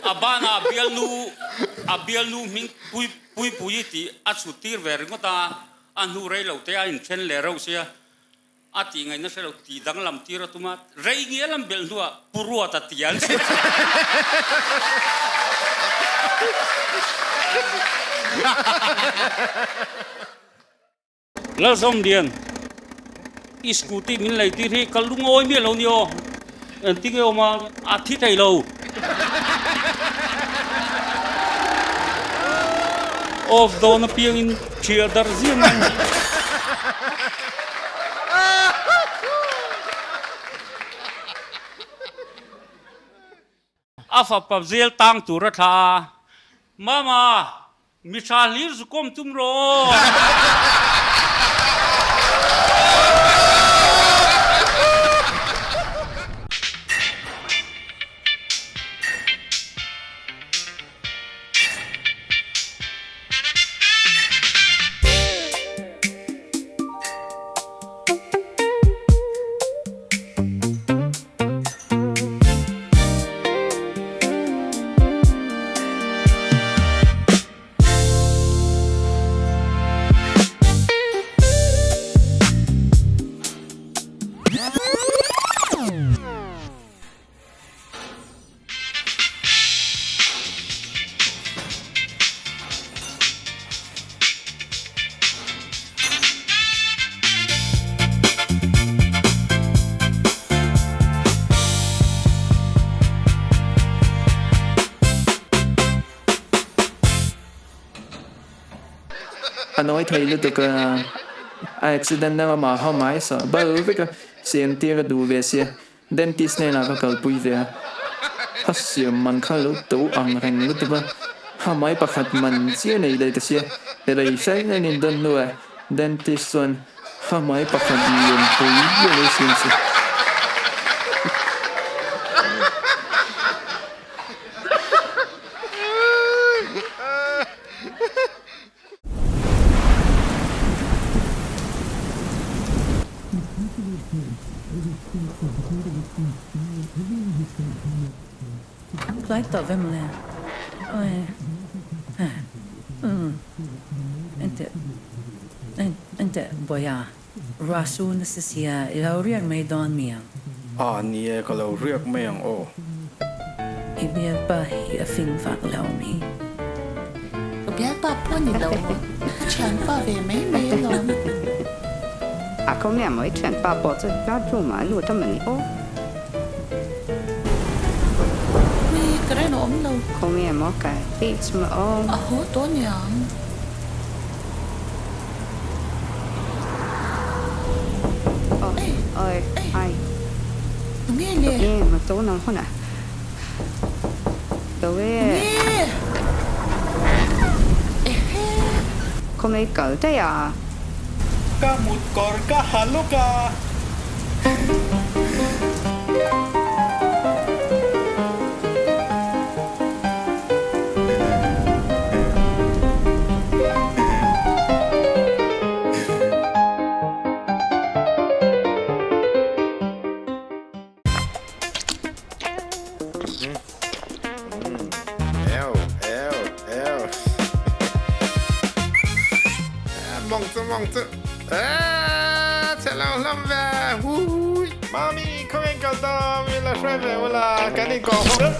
A banah a bialnu a bialnu hming pui Puipuii tih a chhut tir ve ringawt a, a hnu rei lo te a inthen leh reuh sia. A tih ngaihna hre lo tih danglam tir a tum a, rei ngial an belh hnuah Pu Ruata ti an chhut. Lalzawmlian, i scooty min lei tir hi ka lungawi miah lo ni aw, engtin nge awm a, a thi thei lo. Off dawn apiangin ṭhiah darh ziah mai. A fapa zel tang tur a thla a, Mama, mi tha hlir zu kawm tum rawh aw. A nawi thei lutuk a, a accident deuh a mah ho mai sawh bal vek a, siam tir a duh ve sia. Dentist hnenah ka kalpui ve a, a siam man kha lo to ang reng lutuk a, a mai pakhat man chiah nei leh ta sia, rei hreng reng in dawn hnuah dentist chuan a mai pakhat lian pui a lo siam si. Tlai tawh ve mawle. Awi umm enteh enteh Bawia ruah su nasa sia i lo riak mai dawn mi ang. A ni e ka lo riak mai ang aw. I bialpa hi a fing vak lo mi. Ka bialpa pawh a ni lo, ka thianpa ve mai mai alawm. A ko nge maw i thianpa pawh chu bathroom ah a lut a mawni aw. Ui ka ren a awm lo. Ko nge maw ka tih chu maw aw. A haw tawh niang. Oi, ai. Tunge le? Tunge ma to nang hun a? Tunge? Tunge? Ehe. Khawngaih kal daih a. Ka mut kawr ka ha lawk a. Mami, khaw eng kal ta, mi la hruai ve ula, kan inkawh hawk.